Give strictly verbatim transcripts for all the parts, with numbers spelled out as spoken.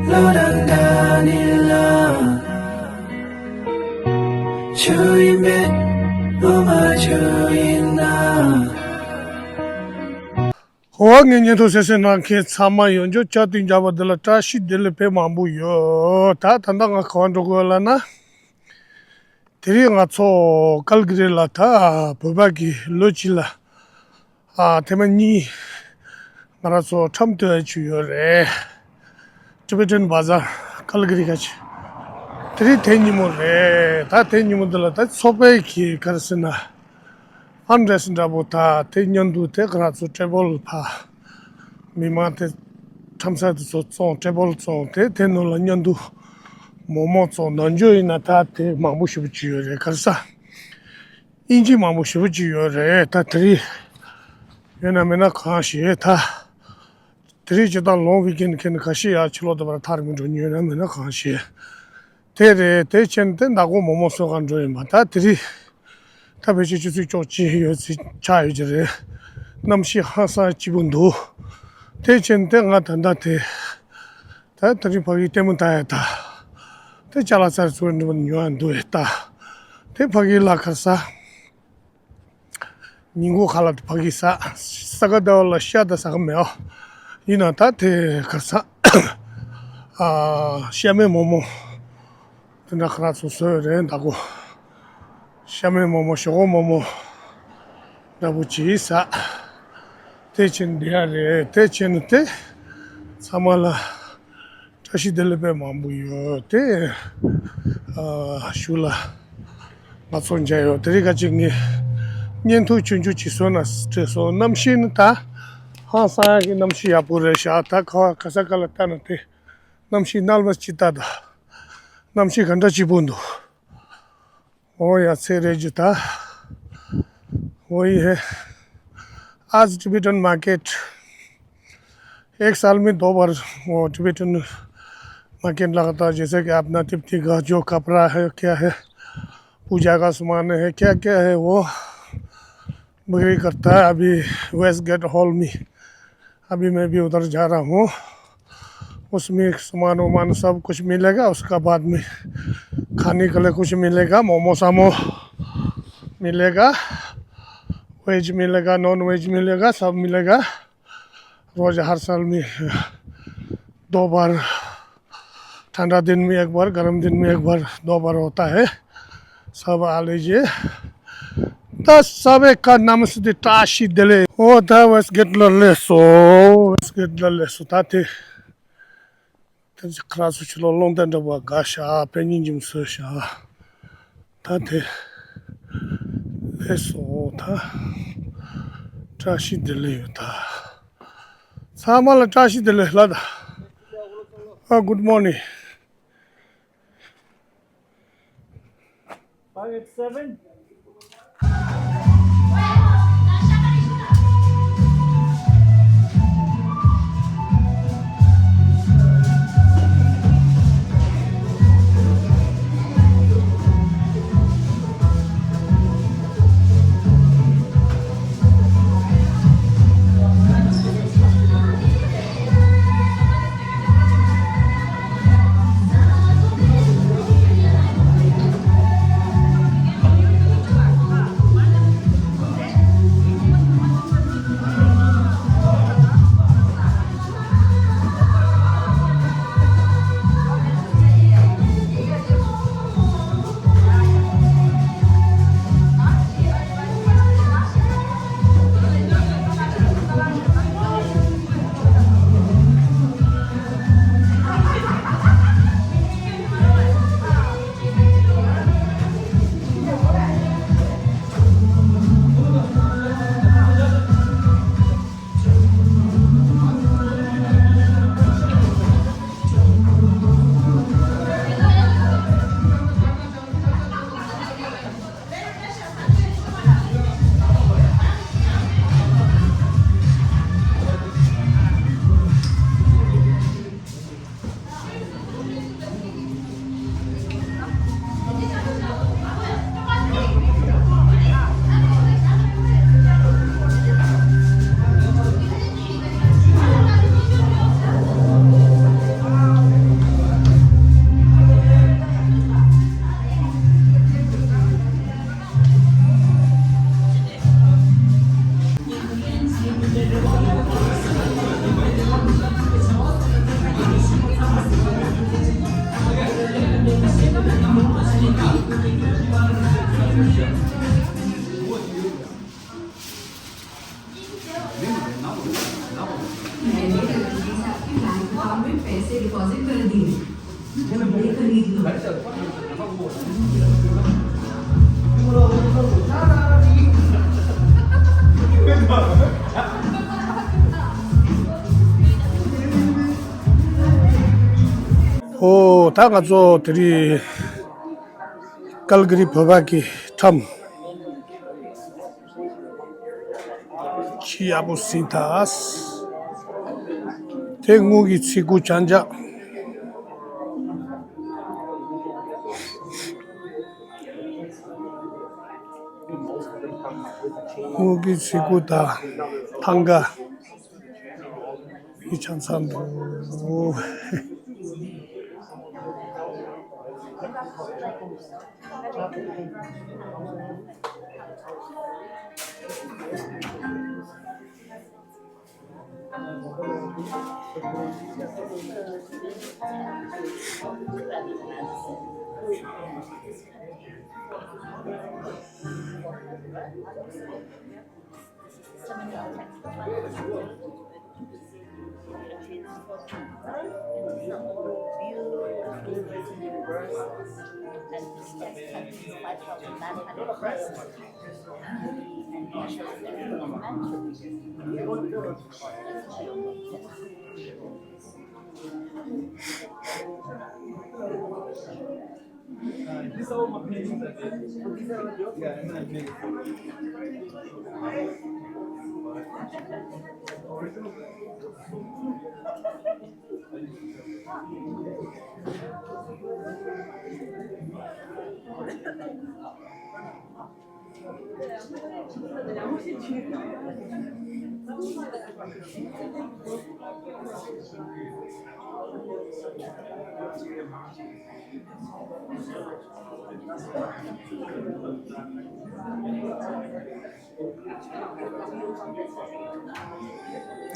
བློ་རང་འདྲ་ནི་ལ། ཆུ་ཡིན་མེད་བློ་མ་ཆུ་ཡིན་ན། འོ་ངའི་བརྙན་ཐུང་གསན་གཟིགས་གནང་མཁན་ཚང་མ་ཡོངས་རྫོགས་བཅའ་དྲིན་རྒྱབ་པ་འདི་ལ་བཀྲ་ཤིས་བདེ་ལེགས་དཔེ་མང་པོ་ཡོད། ད་ད་ལྟ་ང་ག་པར་འགྲོ་དགོས་ལབ་ན། དེ་རིང་ང་ཚོ་ཀལ་ག་རི་ལ་ད་བོད་པ་གི་ལོ་གཅིག་ལ་ཨ་ཐེངས་མ་གཉིས་ང་རང་ཚོ་འཁྲབ་སྟོན་བྱས་ཡོད་རེད། Tibetan Bazaar ཀལ་ག་རི་ཁ་ཆེ། དེ་རིང་དེ་ཉིན་མོ་རེད། ད་དེ་ཉིན་མོ་འདི་ལ་ད་ཚོགས་པའི་གི་ག་རེ་ཟེར་ན། ཨམ་ཌེ་སི་འདྲ་པོ་ད་དེ་མཉམ་དུ་དེ་ང་རང་ཚོ་ཊེ་བལ་ཕ་མི་མང་དེ་འཁྲབ་ས་དེ་ཚོ་བཙོང་། ཊེ་བལ་བཙོང་། དེ་དེ་ནང་ལ་མཉམ་དུ་མོག་མོག་བཙོང་། ནང་ཆོས་ཡིན་ན་ད་དེ་མང་པོ་ཞེ་པོ་ཅིག་ཡོད་རེད། ག་རེ་ཟ། དབྱིན་ཇི་མང་པོ་ཞེ་པོ་ཅིག་ཡོད་རེད། ད་དེ་རིང་ཡོད་ན་མེད་ན་གང་ཤེས། ད་དེ་རིང་སྤྱིར་བཏང་ལོང་ཝིག་ཨེན་ཁེ་ནི་ཁ་ཤས་ཡར་ཕྱི་ལོགས་དེ་བར་ཐག་རིང་པོ་འགྲོ་མྱོང་ཡོད་ན་མེད་ན་གང་ཤེས། དེ་རེད། དེ་བྱས་ནས་དེ་མདང་དགོང་མོག་མོག་བཟོ་གར་འགྲོ་ཡིན་པ། ད་དེ་རིང་ད་ཕལ་ཆེར་ཆུ་ཚོད་བཅུ་གཅིག་ཡོད་ཚད་ཆགས་ཡོད་ཀྱི་རེད། གནམ་གཤིས་ཧང་སང་སྐྱིད་པོ་འདུག་དེ་བྱས་ནས་དེ་ང་ད་ལྟ་དེ་ད་དེ་རིང་ཕ་གིའི་ལྟད་མོ་ལྟ་ཡ་ད། དེ་ཅ་ལག་ཚར་ཚུར་འགྲོ་ཉོ་ཡ་འདུག་ཡ་ད། དེ་ཕ་གི་ལ་ག་རེ་ཟ། ཉིན་གུང་ཁ་ལག་དེ་ཕ་གི་ཟ། ས་ག་ཟླ་བ་ལ་ཤ་ད་ཟ་གི་མེད་ཨ། ཡིན་ན་ད་དེ་ག་རེ་ཟ། ཨ། ཤ་མེད་མོག་མོག་དེ་འདྲ་ཁ་ལག་ཚོ་བཟོས་རེད་ད་གོ། ཤ་མེད་མོག་མོག་ཞོག་ཁོག་མོག་མོག་འདྲ་པོ་ཅིག་ཟ། དེ་བྱས་ནས་བསྡད་ཡ་རེད། དེ་བྱས་ནས་དེ་ཚང་མ་ལ་བཀྲ་ཤིས་བདེ་ལེགས་དཔེ་མང་པོ་ཡོད་དེ། ཨ། ཞུ་ལ། ང་ཚོ་མཇལ་ཡོད། དེ་རིང་ཁ་ཅིག་ངས་བརྙན་ཐུང་ཆུང་ཆུང་ཅིག་བཟོས་ན་བྲིས་སོང་། གནམ་གཤིས་ནི་ད་ཧང་སང་ཡག་གི་གནམ་གཤིས་ཡག་པོ་རེད་ཤག་ད་ག་བ་ག་ས་ག་ལ་ལྟ་ན་དེ་གནམ་གཤིས་ནལ་བ་ཅིག་ལྟ་ད། གནམ་གཤིས་ག་འདྲ་སྐྱིད་པོ་འདུག་འོ་ཡ་ཚེ་རེ་ཇི་ད། वही है। आज टिबेटन मार्केट। एक साल में दो बार वो टिबेटन मार्केट लगता है। जैसे कि अपना तिब्बती का जो कपड़ा है, क्या है, पूजा का सामान है, क्या क्या है, वो बिक्री करता है। अभी वेस्ट गेट हॉल में, अभी मैं भी उधर जा रहा हूँ। उसमें सामान वामान सब कुछ मिलेगा। उसका बाद में खाने के लिए कुछ मिलेगा, मोमो सामो मिलेगा, वेज मिलेगा, नॉन वेज मिलेगा, सब मिलेगा। रोज हर साल में दो बार, ठंडा दिन में एक बार, गर्म दिन में एक बार, दो बार होता है। सब आ लीजिए। ད་ས་བའི་ཀ་གནམ་སྲིད་དེ་བཀྲ་ཤིས་བདེ་ལེགས། འོ་ད་ཝེསྟ་གེཊ་ལ་སླེབས་སོང་། ཝེསྟ་གེཊ་ལ་སླེབས་སོང་། ད་དེ་ད་ཅི་ཁ་ལག་ཚོ་ཕྱི་ལོགས་རླུང་རྟ་འདྲ་པོ་དགའ་ཤག་དཔེ་སྙིང་རྗེ་མོ་བཟོས་ཤག་ད་དེ་སླེབས་སོང་། ད་བཀྲ་ཤིས་བདེ་ལེགས་ཡོད་ད། ཚང་མ་ལ་བཀྲ་ཤིས་བདེ་ལེགས་ལ་ད། ཨ། Good morning. Five eight seven. से डिपॉजिट कर दिए। जब ब्रेक खरीद लो। ཨོ། ད་ང་ཚོ་དེ་རིང་ཀལ་ག་རི་བོད་པ་གི་ཁྲོམ། ཆེས་ཡག་པོ་ཟིན་ཐལ། དེ་དངུལ་གྱི་ཚི་གུ་ཆང་ཆང་། དངུལ་གྱི་ཚི་གུ་དང་ཐང་ག་མི་ཆང་ཆང་འདུག།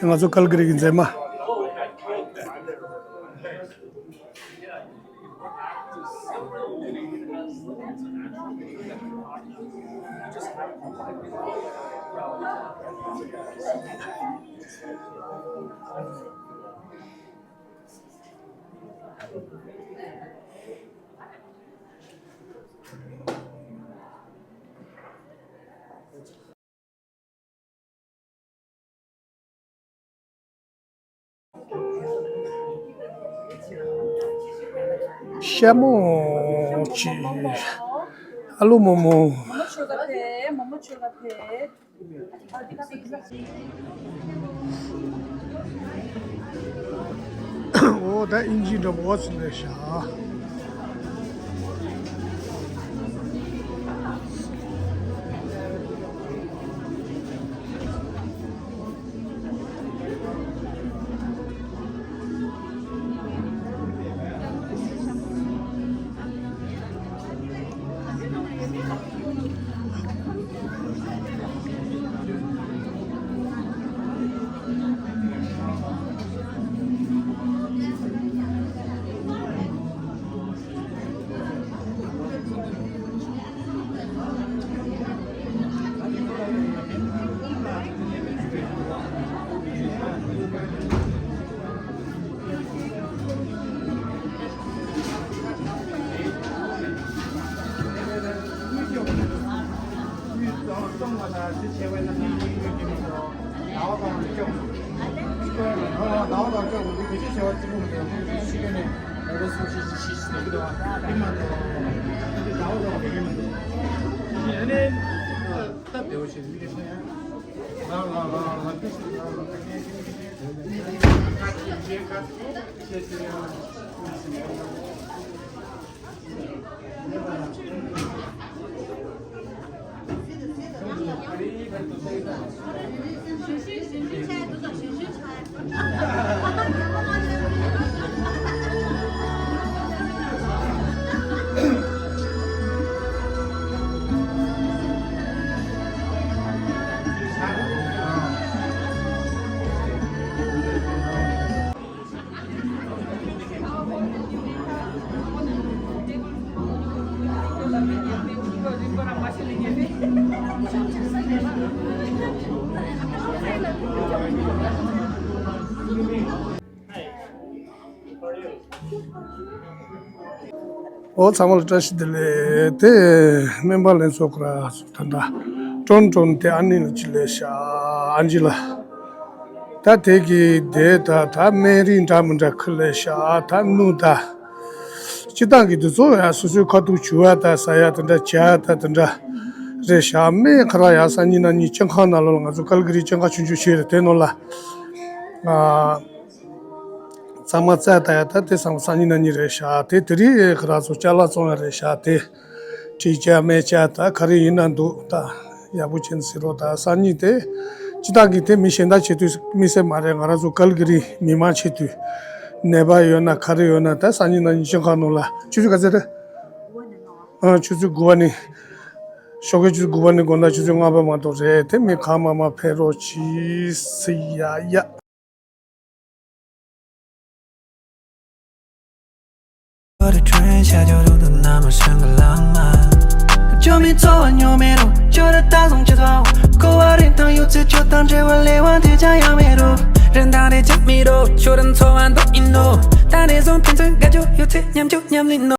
ང་ཚོ་ཀལ་ག་རི་གི་མཛེས་མ། ཤ་མོ་ཅི། ཨ་ལོ་མོ་མོ། འོ་ད་ཨིན་ཇི་འདྲ་པོ་ཚོ་ལས་ཤག། འོ་ཚང་མ་ལ་བཀྲ་ཤིས་བདེ་ལེགས། དེ་སྨན་པ་ལན་ཚོགས་ཁོ་ར་ད་ལྟ་ཀྲོན་ཀྲོན་དེ་ཨ་ནི་ལ་ཅི་ལས་ཤ་ཨ་ཇི་ལ། ད་དེ་གི་དེ་ད་ད་སྨན་རིན་འདྲ་མི་འདྲ་ཁུ་ལས་ཤ་ད་ནུ་ད། སྤྱི་བཏང་གི་དུས་ཚོད་ཡ་སོ་སོའི་ཁ་ཐུག་བྱུ་བ་ད་ཟ་ཡ་དེ་འདྲ་བྱ་ཡ་ད་དེ་འདྲ་རེད་ཤ། སྨན་ཁ་ར་ཡ་སང་ཉིན་གནངས་ཉིན་སྤྱང་ཁང་ནང་ལོགས་ལ་ང་ཚོ་ཀལ་གི་རི་སྤྱང་ཁང་ཆུང་ཆུང་ཞིག་རེད། དེ་ནང་ལ་ཨ། ཚང་མ་བཙལ་ད་ཡ་ད་དེ་ཚང་མ་སང་ཉིན་གནངས་ཉིན་རེད་ཤག་དེ་དེ་རིང་ཁ་ར་ཚོ་ཅ་ལག་བཙོང་ཡ་རེད་ཤག་དེ་དྲི་ཅ་སྨན་ཅ་ད་ག་རེ་ཡིན་ན་འདུག་ད་ཡག་པོ་བྱས་ནས་ཟེར་རོགས། ད་སང་ཉིན་དེ་སྤྱི་བཏང་གི་དེ་མི་གཞན་དག་བྱེད་དུས་མི་སེར་མ་རེད། ང་རང་ཚོ་ཀལ་གི་རི་མི་མང་བྱེད་དུས་ནད་པ་ཡོད་ན་ག་རེ་ཡོད་ན་ད་སང་ཉིན་གནངས་ཉིན་སྤྱང་ཁང་ནང་ལ་ཆུ་ཚོད་ག་ཚོད་རེད། ཨ་ཆུ་ཚོད་དགུ་པ་ནས་ཞོགས་ཀའི་ཆུ་ཚོད་དགུ་པ་ནས་དགོང་དག་ཆུ་ཚོད་ལྔ་པ་མ་གཏོགས་རེད། དེ་མི་གང་མང་མང་ཕེབས་རོགས་གྱིས་ཟེར་ཡ་ཡ།